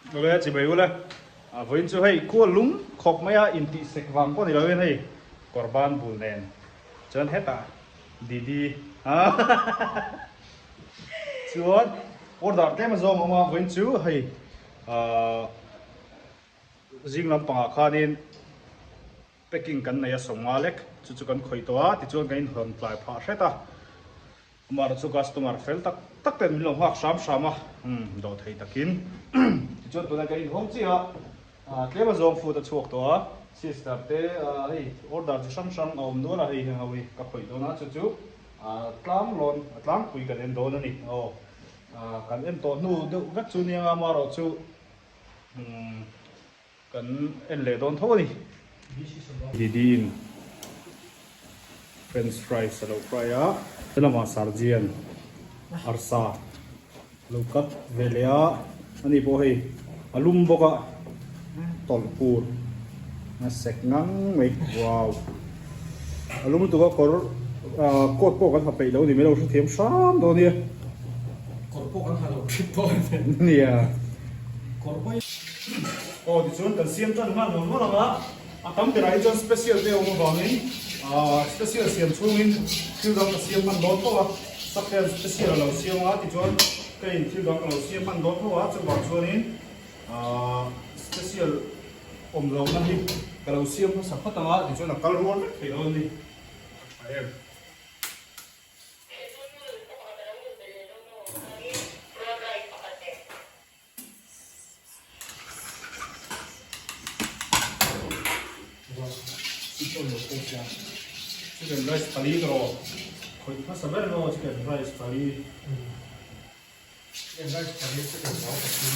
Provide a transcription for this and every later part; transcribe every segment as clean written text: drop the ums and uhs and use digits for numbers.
Awle chibai ule a vawiin chu hei kual lung khawp mai a intih sek vang pawh ni lo in hei kawr ban bul nen chuan hetah Didi chuan order tlem a zawng a awm a vawiin chu hei ahh zing lampangah khanin packing kan nei a sawmnga lek chu chu kan khawih tawh a tichuan kan inhawn tlai phah hret a. Amah chu customer fel tak tak ten min lo nghak hram hram a, umm dawh thei takin. Tichuan tunah ka inhawng chiah a, tlem a zawng food a chhuak tawh a, sister te hei order chi hrang hrang a awm nual a, hei heng ho hi ka khawih dawn a, chu chu tlang lawn a tlangpui kan en dawn a ni aw, kan en tawh hnu deuh vek chu nia nga amaherawh chu umm Kan en leh dawn tho a ni. Didi in french fries a lo fry a, helamah sarjian arsa a lo cut ve leh a, ani pawh hei a lum bawk a, tawlh pur a sek ngang mai, wow a lum lutuk a kawr ah coat pawh kan ha peih lo a ni mai lo hrethiam hram dawn nia. Kawr pawh kan ha lo thip tawh a ni. Nia. Kawr pawh i. Aw tichuan kan siam tan nghal nual nual ang a, a tam berah hi chuan special te a awm avangin aah special siam chhungin thil dang ka siam hman dawn tho a, sak hian special a lo siam a tichuan ka in thil dang ka lo siam hman dawn tho a chuvang chuanin aah special awm lohna hi ka lo siam hmasa phawt ang a tichuan a kal rual vek thei dawn a ni a tha em. Chicken rice pali ka rawh khawih hmasa ber emaw chicken rice pali Chicken rice pali chicken rau pathum.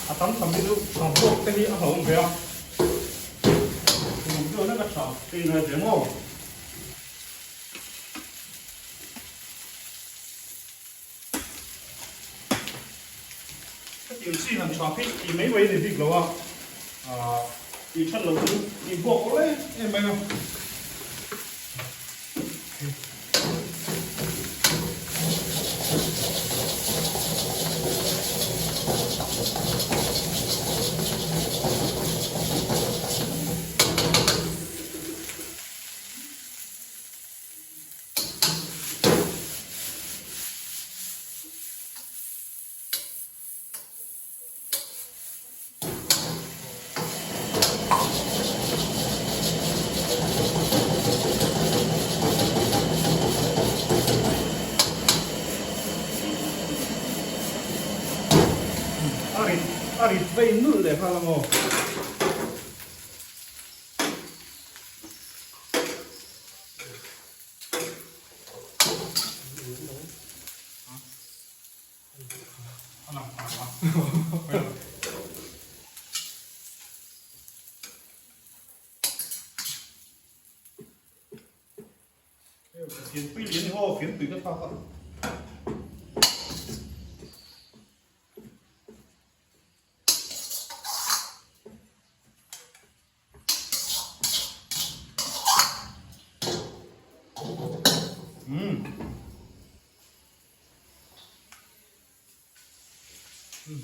A tam tham hi chu tha bawk te hi a hlauhawm ve a, uluk deuh hlek a tha te in hai ve maw. Hetiang chi han tha phei tih mai mai a ni bik lo a, aah tih that loh chu tih buak awlh em em mai a. A rit a rit vei nulh leh nghal ang aw. Fianpui lian hi aw fianpui ka thlak a.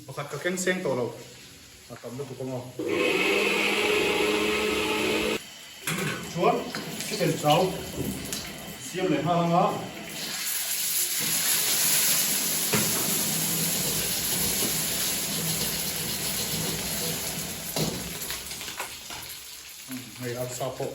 Pakhat ka keng seng tawh lo a tam lutuk ang aw. Chuan chicken chow siam leh nghal ang a. Hei arsa pawh.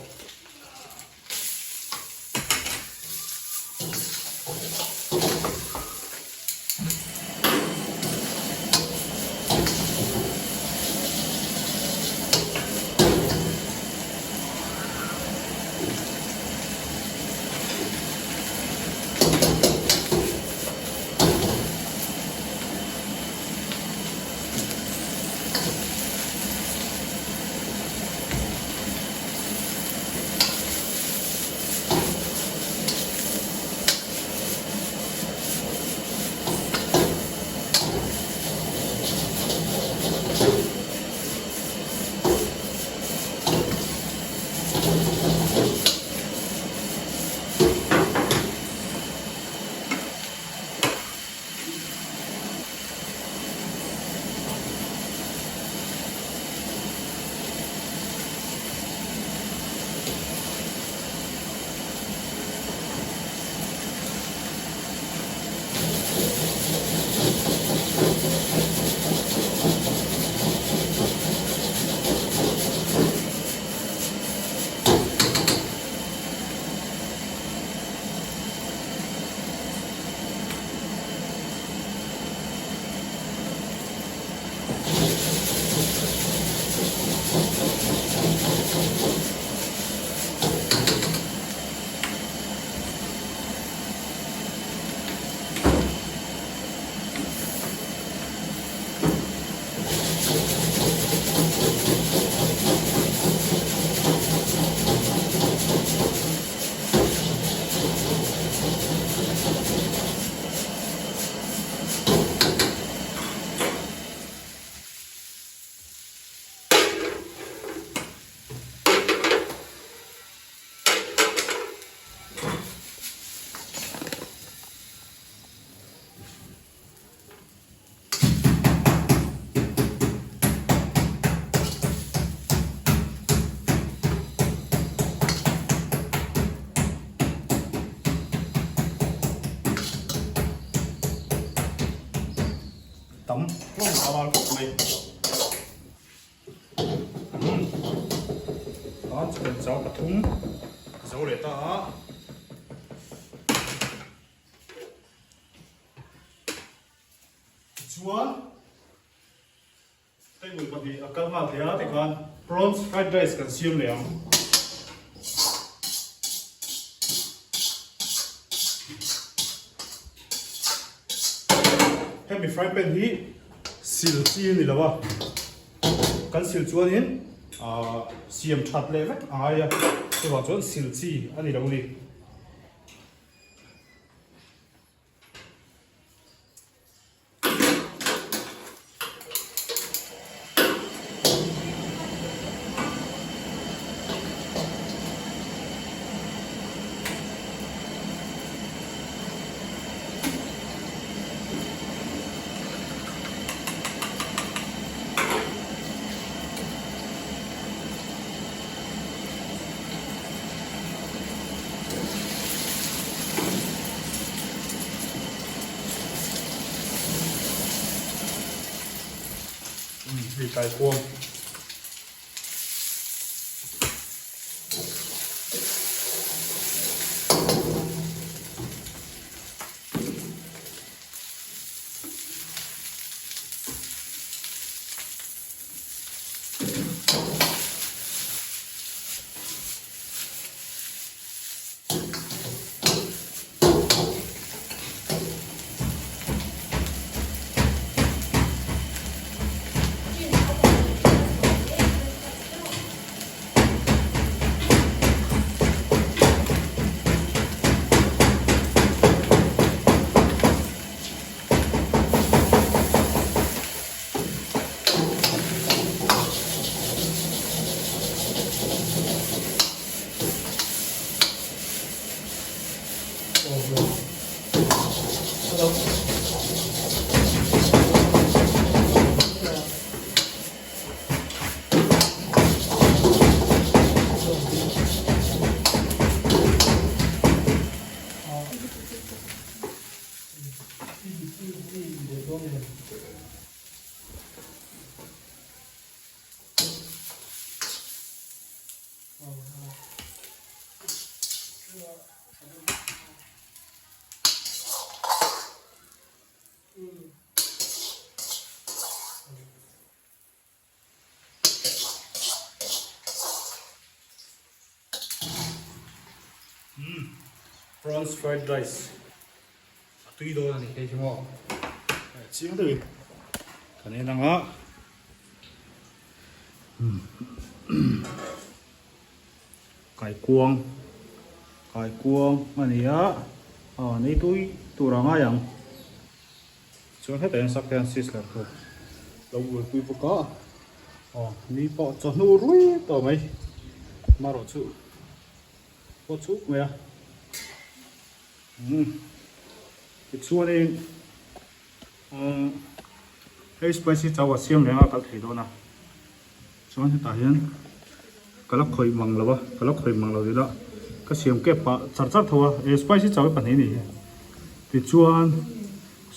Tam hlawm a val khawp mai. Tan chicken chau pathum zo leh ta a. Tichuan table pahnih a kal nghal thei a tikhan prawns fried rice kan siam leh ang. Hemi fry pan hi sil chi a ni lo a, kan sil chuanin ahh siam that leh vek a ngai a, chuvang chuan sil chi a ni lo a ni. Hei kaikuang. Prawns fried rice a tui dawn a ni hei hi maw chiang deuhin kan en ang a kaikuang kaikuang a ni a aw nei tui tur a ngai ang chuan hetah hian sak hian sister chu lo buaipui bawk a aw ni pawh chawhnu rui tawh mai marawh chu pawh chuk mai a umm tichuanin umm hei spicy chow a siam reng a kal thei dawn a chuan hetah hian ka la khawih mang lo a ka la khawih mang lo ila ka siam kep pah char char tho a eh spicy chow hi pahnih a ni hi tichuan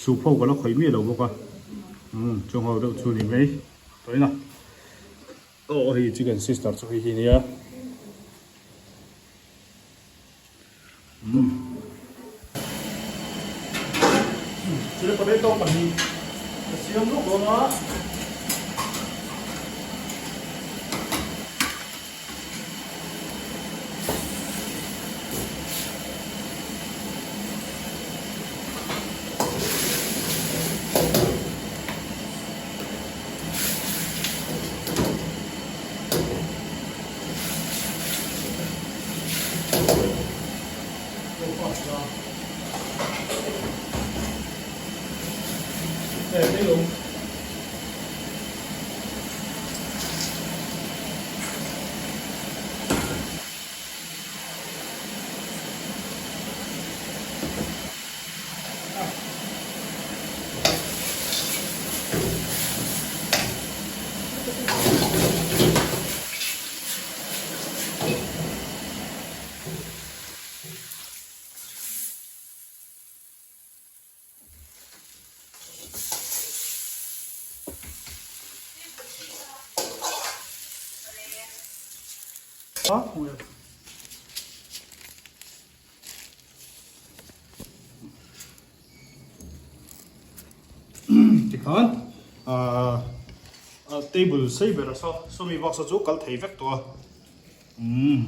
soup ho ka la khawih miah lo bawk a umm chung ho deuh chu a ni mai tawhin a. Aw hei chicken sister chu hei hi nia umm chili potato pahnih ka siam lawk dawn a. Tikhan ahh table sei ber a saw sawmi box a chu kal thei vek tawh a umm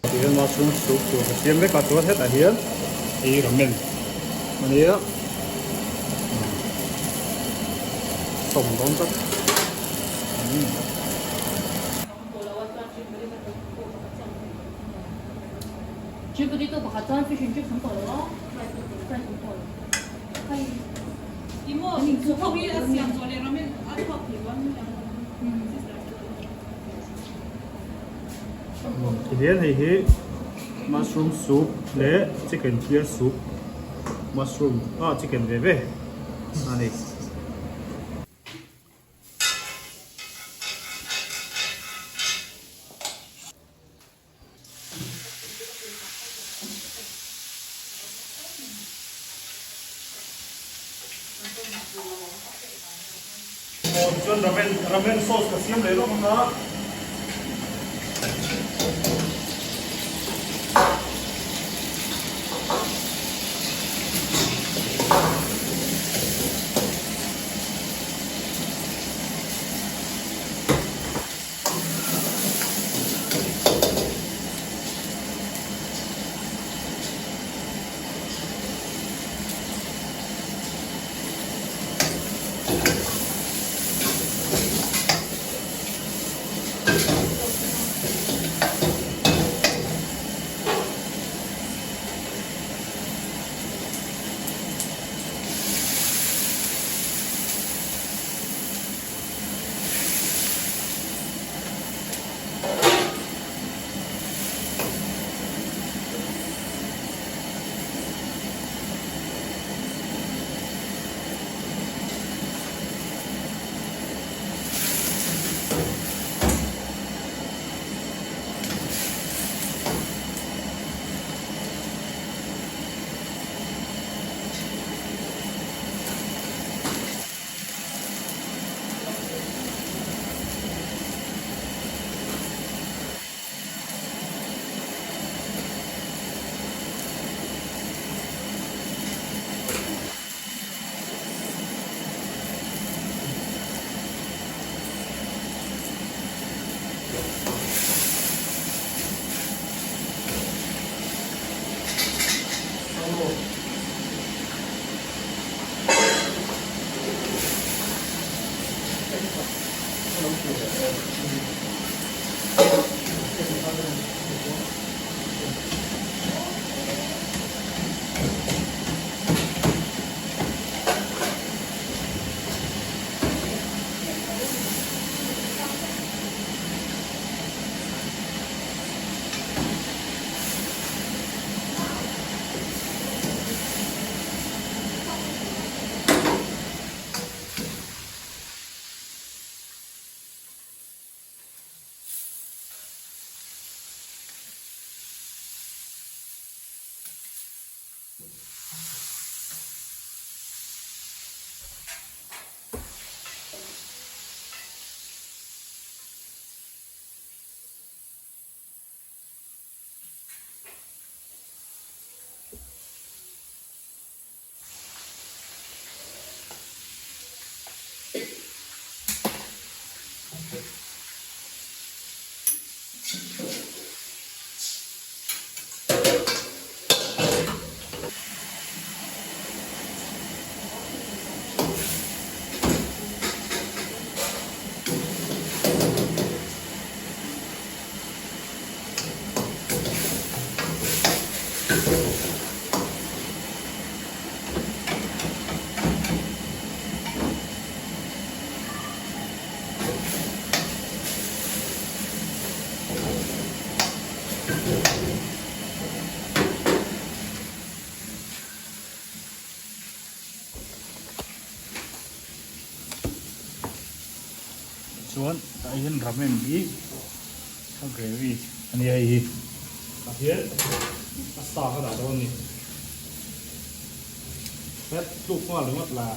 tihian mushroom soup tur ka siam vek a chuan hetah hian ei ramen a nia sawm dawn tlat umm. Tihian hei hi mushroom soup leh chicken clear soup mushroom ah chicken ve ve a ni. Aw tichuan ramen ramen sauce ka siam leh lawk ang a. Chuan tah hian ramen hi a gravy a nia hei hi tah hian a sa ka dah dawn a ni het tluk nghal ringawt la.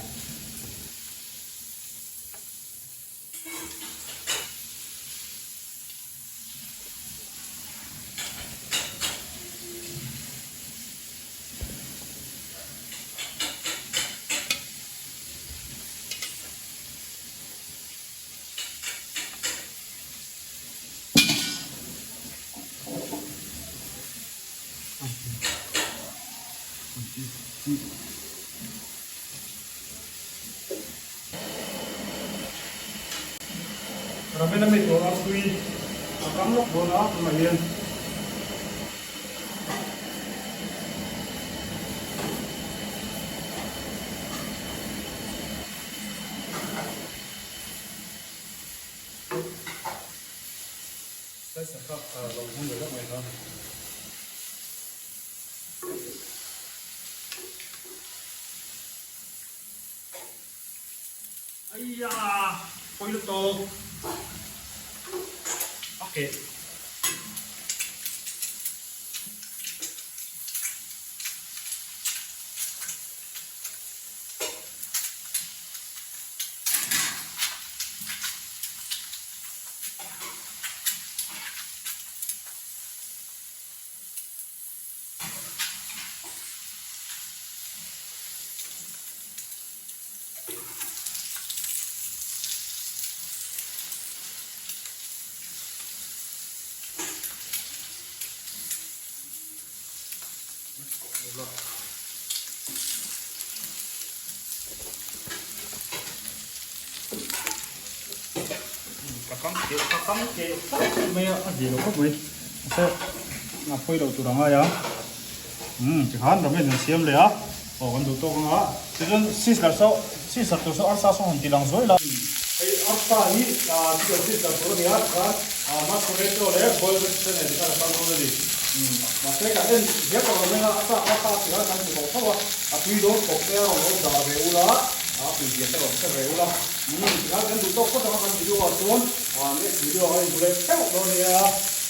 Ramen a mi tur artui a kam lawk dawn a tunah hian. Slicer kha lo hmang ve lawk mai kha. Aiya pawi lutuk okay. Ka kam keh ka kam keh tlat mai a a zir lo khawp mai mahse a pawi loh tur a ngai a umm tikhan ramen an siam leh a aw kan duh tawk anga tichuan sizzler saw sizzler tur saw arsa saw han ti lang zuai la. Hei arsa hi chicken sizzler tur a ni a tikhan mashed potato leh boiled vegetables nen tikhan a kal dawn a ni mahse kan en ziah tawh lo mai a arsa arsa tikhan kan ti tawh tho a a tui dawn khawp te a rawn lo dar ve ula a tui zia te rawn hre ve ula umm tikhan kan duh tawk phawt ang a kan video ah chuan next video ah a inhmu leh theuh dawn nia.